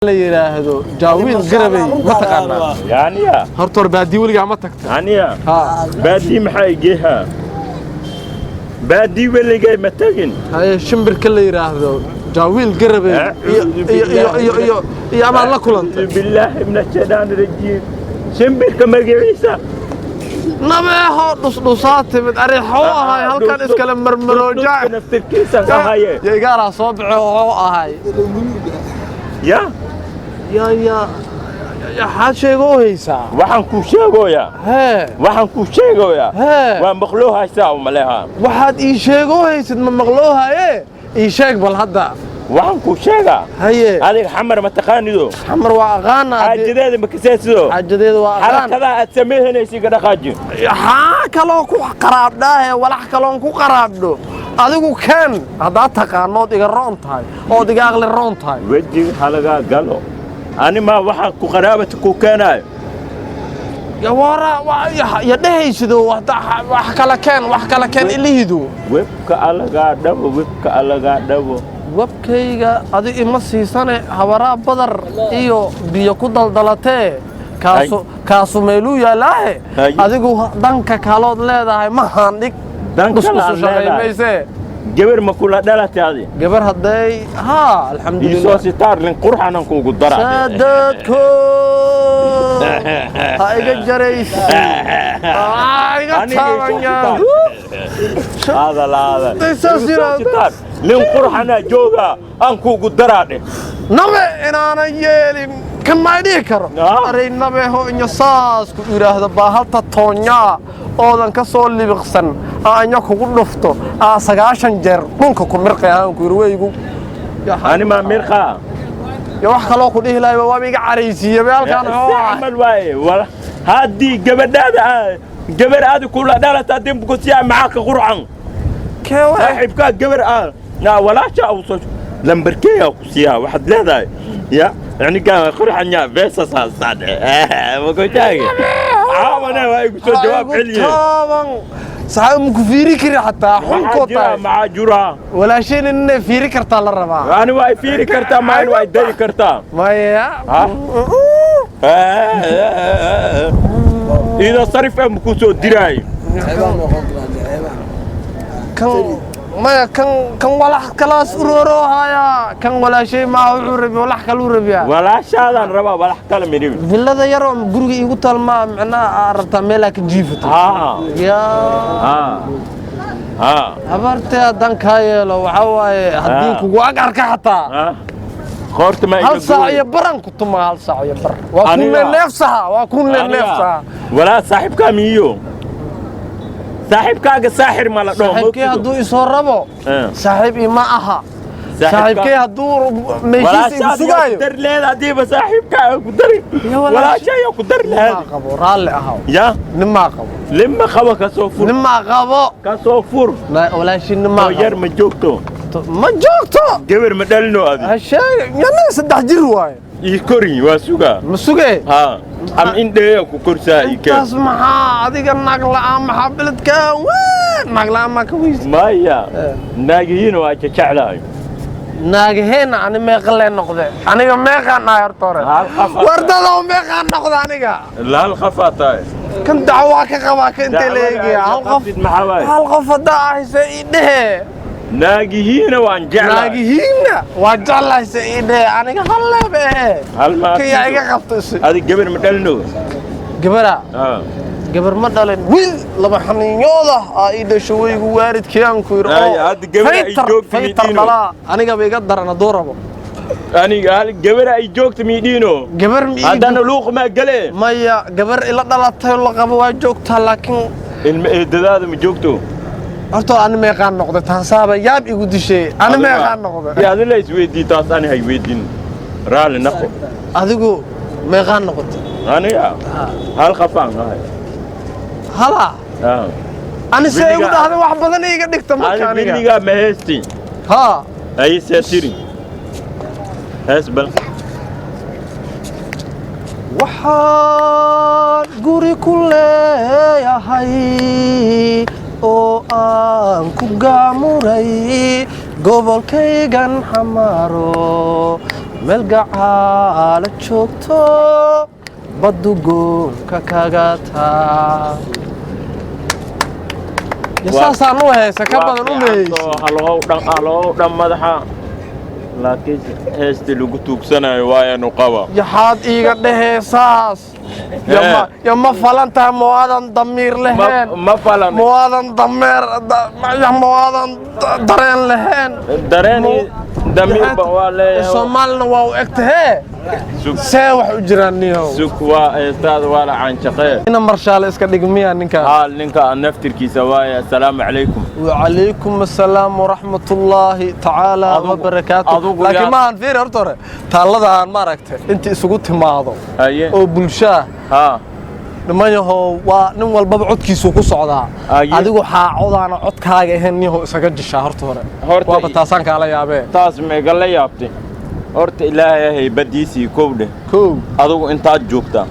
La yidhaahdo Jaawiil Garabey ma taqaanaa? Yaaniya. Horta hor baadii weligaa ma tagta? Aniya? Haa. Baadii maxaa igeehaa? Baadii weligay ma tegin. Haye, shimbirka la yidhaahdo Jaawiil Garabey iyo iyo iyo iyo iyo iyo amaad la kulantay? Acuudu billaahi min ashaydaani rajiim. Shimbirka magaciisa? Nabeeho dhusdhusaa timid arixoo ahay halkan iskale marmarooja. Dhusdhuska naftirkiisan ahaye. Ya igaalaa soo baxe oo ahay. Ya. Ya ya waxaad sheegoo haysaa? Waxaan kuu sheegoyaa. Hee. Waxaan kuu sheegoyaa. Hee. Waa maqloo haysaa umaleha. Waxaad ii sheegoo haysid ma maqloohaye, ii sheeg bal hadda. Waxaan kuu sheegaa. Haye. Adiga Xamar ma taqaanido? Xamar waa aqaana. Xaajadeeda ma kaseesido? Xaajadeeda waa aqaan. Xarakadaha aad samayhanaysa iga dhaqaaji. Maxaa kaloo ku qaraabdhaahe? Walax kaloon ku qaraabdho adigu keen haddaad taqaanood iga roon tahay ood iga aqli roon tahay. Wejiga halagaa galo, ani maa waxaa ku qaraabata ku keenaayo. Ya wara ya dhehaysido wax kala keen, wax kala keen ilihido. Webka alagaa dhabo, webka alagaa dhabo. Wabkayga adi ima siisane, habaraa badar iyo biyo ku daldalatee, kaasu kaasu meeluu yaallaahe. Hay. Adigu danka kalood leedahay ma haandhig. Dan kale dhusdhusu aan leedahay. Shaqaymaysee. Gabar ma kula dhalatay adi? Gabar hadday haa. Iisoo Alxamdulilah. Sitaarlin qurxanan kuugu daraa. Saadadko ha iga jaraysi, iga Aniga iisoo taabanyaa. Hadal hadal. Hadday saas yiraahdo. Sitaar nin qurxanaa joogaa aan kuugu daraa dheh. Nabe inaanan yeelin kan ma dhihi karo. Ah. Aray nabeho inyo saas ku idhaahdo baahalta toonyaa oodan ka soo libiqsan aa inya kugu dhufto aa 90 jeer dhulka ku mirqay aan ku yidhi weygu. Ani maa mirqaa? Ya wax kaloo ku dhihi lahay waaba iga caraysiiyey halkaan muxuu ahay? Camal waaye wala haddii gabadhaada gabar aadi kula dhalata dembu siyaa maxaa ka qurxan? Kee waay? Saaxiibkaa gabar ah naa walaasha u soo lambarkeeyaa ku siiyaa, waxaad leedahay ya ninkaan qurxanya beesasaasadhe makojaage caawana waa igu soo jawaab celiye. Taaban saxaab ma ku fiiri kari xataa. Maxaa xunkoo jira? Tahay. Maxaa jira? Walaasheen inay fiiri kartaa la rabaa. Ani waa fiiri kartaa, maan waa dari kartaa. Maya. Ha? Idoo sarif ah makuu soo diraay. Kan maya, kan kan walax kalaas uroro haya, kan walaashay maa wuxuu rabi walax kaluu rabiyaa. Walaashaadaan rabaa, walax kale midhib. Villada yaroo guriga iigu talmaa macnaha aa rabtaa meelaa ka jiifato. Haa. Yaa. Haa haa. Habartee haddaan kaa yeelo waxaa waaye haddii Ah. kugu ag arka xataa haa, qoorta ma hal iga saac gooy. iyo baran ku tumaa, hal saac iyo bar waa ku Aniga- neefsaha, waa ku neefsaha. Walaa saaxiibkaa miyo saaxiibkaaga saaxir ma la dhaho? Saaxiibkee hadduu isoo rabo, saaxiib ima aha. Saaxiibkee hadduu meeshiisa igu sugaayo. Dar leeda hadiiba saaxiibkaaga ku dari. Ya walaasha- Walaasha ayaa ku dari Nimaa lahayd. qabo, raalli ahaw. Ya. Nimaa qabo. Lima qabo, ka soo fur. Nimaa qabo. Ka soo fur. Walaashii nimaa oo yar qabo. Ma joogto? Ma joogto. Gabar ma dhalino adi? Ha sheeg yana 3 jir waaye. Ii kori, waa sugaa. Ma sugee? Haa, am indheeya ku korsaa ii keen. Intaas maxaa adiga naag la'aan maxaa beledkaa weyn naag la'aan maa ka weysa? Maya. Eh. Naagihiina waa jecelahay. Naagaheena ani meeqa lee noqde? Aniga meeqaan dhahay horta hore? Hal qof aa- Wardadow meeqaan noqde aniga? Hal qafaa tahay. Kan dacwaa ka qabaa ka intee la Dacwada eegaya ay hal qof. Qabtid maxaa waaye? Hal qof haddaa ahayse ii dhehe. Naagihiina waan jeclahay. Naagihiinna waa jeclahay se ii dhehe, aniga hal leeb ehe. Hal maa? Kan yaa iga qabto isi. Adig gabar ma dhalino? Gabara? Ah. Gabar ma dhalin, wiil laba xaniinyooda aa ii dhasho weygu waalidkayaan ku yidhi. Ay, Oo hadda gabar ay faytar joogto faytar miidhiino. Dhalaa anigaba iga daran hadduu rabo. Aniga hal gabar ay joogto miidhiino? Gabar ma ii Haddana luuq maa gale. Maya, gabar ila dhalatay oo la qabo waa joogtaa, laakiin Ilma eedadaada ma joogto? Horta ani meeqaan noqday? Taasaaba yaab igu dishay, ani meeqaan noqday? Ya adin la isweydii taas, ani hay weydiin, raali naqo. Adigu meeqaan noqotay? Aniga hal qafaan ahay. Hala. Ah. Ani see igu Weligaa- dhahday wax badan iiga dhigta marka ani aniga wiligaa ma heesti? Haa. Ay see tiri hees bal. Waxaan guri ku leeyahay oo aan ku gaamuray gobolkaygan Xamaaro. Meel gacaala joogto, baddu goonka kaga taa. Ya, saasaan u heesa, ka badan u meheysi. Halhow dhan, halhow dhan madaxa, laakiin heestii lagu tuugsanayo waayanu qaba. Yaxaad iiga dhehee saas? Ya ma falan tahay? Mooadan damiir lahayn? Ma falan. Mooadan dameer ya mooadan dareen lahayn? Dareen iyo damiirba waa leeyahay. Soomaalina waa u eg tahee. Sug. See wax u jiraan, niyow? Sug, waa heestaada, waa la caanshaqee. Ina marshaale iska dhigmiya ninkaan? Haal ninka naftirkiisa waaye. Assalaamu calaykum. وعليكم السلام ورحمة الله تعالى وبركاته. Laakiin maahan, fiiri, horta hore taalladaan ma aragtay inta isugu timaado oo bulshaa niman yahow, waa nin walbaba codkiisuu ku socdaa. Adigu xaacodaana codkaaga ahayn, niyahow, isaga jishaa horta hore. Waaba taasaan kaala yaabee. Taas maigala yaabtay horta? Ilaahay haybadiisii, kowdhe. Kow. Adigu intaad joogtaa?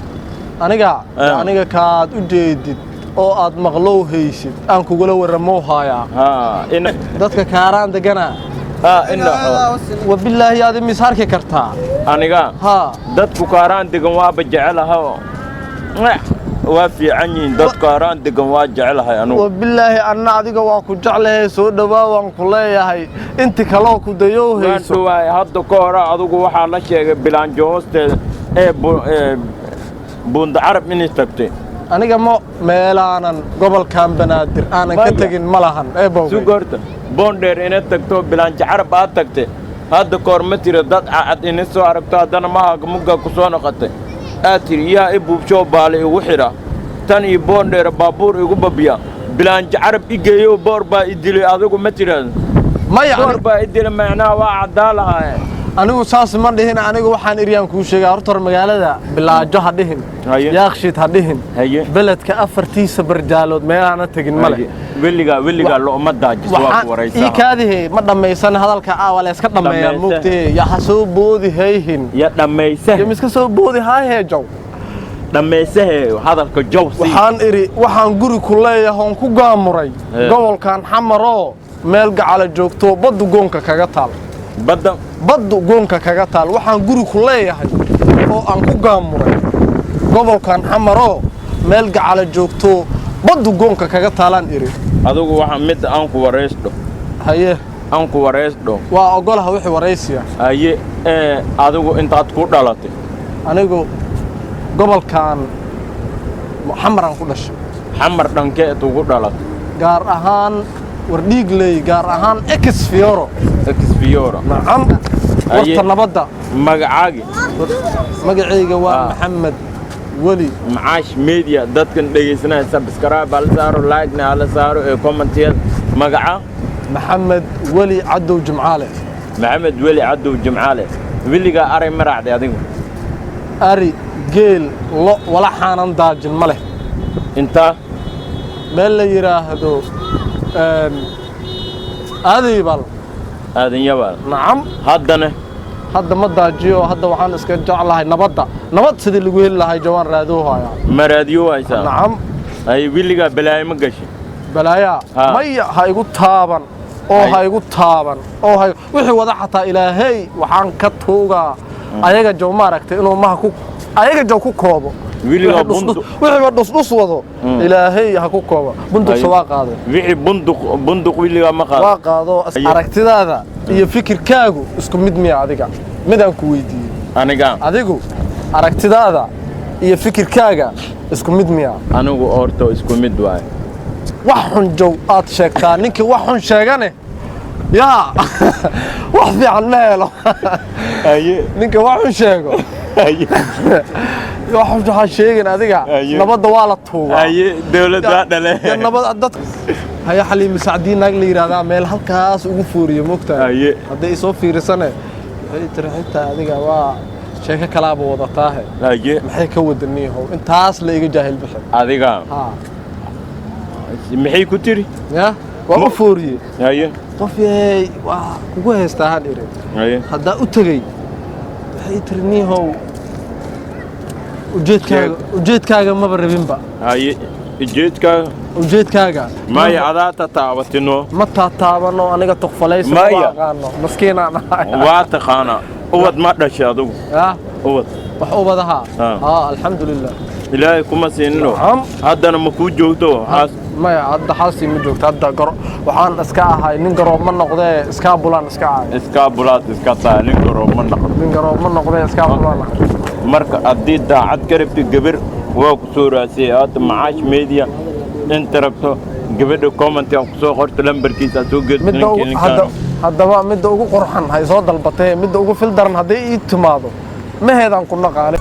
Aniga? Aniga kaad u jeedid oo aad maqlow haysid aan kugula warramow haayaa. Haa, ina Dadka Kaaraan degana. Haa, ina. Wabilaahi, aad mis arki kartaa. Aniga? Haa. Dadku Kaaraan degan waaba jecelahay, waa fiican yihiin. Dad Kaaraan degan waa jecelahay anugu. Wabilaahi, anna adiga waa ku jeclahay, soo dhowaa waan ku leeyahay. Inti kaloo ku dayow Waan hayso. Dhawaay hadda ka hore adigu waxaa la sheegay Bilaanjo hoosteeda ee Buunda Carab inay tagtay. Aniga ma meelaanan gobolkan Banaadir aanan ka Maya. tegin ma lahan ee bowgay. Sug horta, Boondheer inay tagto, Bilaanjo Carab aad tagtay hadda ka hor, ma tira dad cad inay soo aragto, haddana mahaga mugga ku soo noqotay, aad tiri yaa i buubshoo baale igu xidha, tan iyo Boondheer baabuur igu babiya, Bilaanjo Carab i geeyo, boor baa i dilay, adigu ma tiraado? Maya. Boor baa i dilay, macnaha waa caddaa lahaaye. Anigu saas ma dhihin. Anigu waxaan iryaan kuu sheegaa, horta hore magaalada Bilaajo ha dhihin. Yaaqshiid ha dhihin. Beledka afartiisa barjaalood meelaana tegin ma leh. Weligaa, weligaa lo'ma daajis waa ku Waxaan ii waraysaa. kaadihe, ma dhammaysan hadalka, aa waa la iska dhammeeyaa. Dhammaysa. Mugtee ya ha soo boodi hayhin. Ya dhammaysahe. Ya miska soo boodi haahee jow. Dhammaysahe hadalka, jow sii. Waxaan idhi, waxaan guri ku leeyahay oon ku gaamuray gobolkan Xamaroo, meel gacala joogto, baddu goonka kaga taal. Badda? Baddu goonka kaga taal. Waxaan guri ku leeyahay oo aan ku gaamuray gobolkan Xamaroo, meel gacala joogto, baddu goonka kaga taalaan idhi. Adigu waxa mid aan ku waraysdho. Haye. Aan ku waraysdho. Waa ogolaha wixii waraysiya. Haye, ee adigu intaad ku dhalatay? Anigu gobolkan Xamaraan ku dhashay. Xamar dhankeed ugu dhalatay? Gaar ahaan Wardhiigley, gaar ahaan Exfioro. Exfiora. Nacam. Haye. Warta Nabadda. Magacaagi? Magacayga waa Maxamed Weli. Macaash Media dadkan dhegaysanaya, subscribe hala saaro, like-na hala saaro, ee commentiyada. Magaca? Maxamed Weli Cadow Jimcaale. Maxamed Weli Cadow Jimcaale. Weligaa aray ma raacday adigu? Ari, geel, lo, walaxaanan daajin ma leh. Intaa? Meel la yidhaahdo Aadaybal. Aadan Yabaal. Nacam. Haddana? Hadda ma daajiyo. Hadda waxaan iska jeclahay nabadda, nabad sidii lagu heli lahay jawaan raadoo haya. Ma raadiyo haysaa? Nacam. Ay, weligaa balaayo ma gashay? Balaayaa? Maya, ha igu taaban oo ha igu taaban oo ha wixii wada xataa Ilaahay waxaan ka tuugaa ayaga jow, maaragtay, inuu maha ku ayaga jow ku koobo. Weligaa Wixii bunduq- wixiiba dhusdhus wado Ilaahay ha ku koobo. Bunduqsa waa qaaday. Wixii bunduq, bunduq weligaa ma qaado? Waa qaado. Aragtidaada iyo fikirkaagu isku mid miya? Adiga midaan ku weydiiyey. Aniga? Adigu aragtidaada iyo fikirkaaga isku mid miya? Anigu horta isku mid waaye. Wax xun jow aad sheegtaa, ninkii wax xun sheegane yaa wax fiican ma helo. Ninka wax xun sheego, wax xun waxaa sheegin adiga. Nabadda waa la tuugaa. Haye, dawladdaa dhale. Ya nabad dad haya. Xaliimi Sacdiin naag la yidhaahdaa meel halkaas ugu fooriyo, moogtahay? Hadday isoo fiirisane waxay tiri, xitaa adiga waa sheeko kalaaba wadataahe. Maxay ka wadaniyahow? Intaas la iga jaahil bixin. Adiga? Haa. Maxay ku tiri? Ya waa u fooriyey. Qof yahay waa kugu haystaa han iri. Haddaa u tegey waxay tiri, niihow, ujeedkaaga, ujeedkaaga maba rabinba. Haye, ujeedka? Ujeedkaaga. Maya, adaa tataabatino. Ma taataabano aniga, tukfalaysa ma Maya. aqaano, maskiinaan ahay. Waa taqaanaa. Ubad ma dhashay adigu? Ya. Ubad? Wax ubadaha? Ah. Haa, alxamdulilah. Ilaahay kuma siinino. Nacam. Haddana ma kuu joogto xaas? Maya, hadda xaasii ma joogto. Hadda garo waxaan iska ahay nin garoob ma noqdee, iska bulaan iska ahay. Iska bulaad iska tahay, nin garoob ma noqdo. Nin garoob ma noqdee, iska bulaan ahay. Marka haddii daacad ka rabti gabar, waa ku soo raasiyey hadda Macaash Media. Inta rabto gabadha comment aan kusoo qorto, lambarkiisa soo geed. Midda ugu hadda haddaba midda ugu qurxan hay soo dalbatee, midda ugu fil daran hadday ii timaado maheedaan ku naqaanay.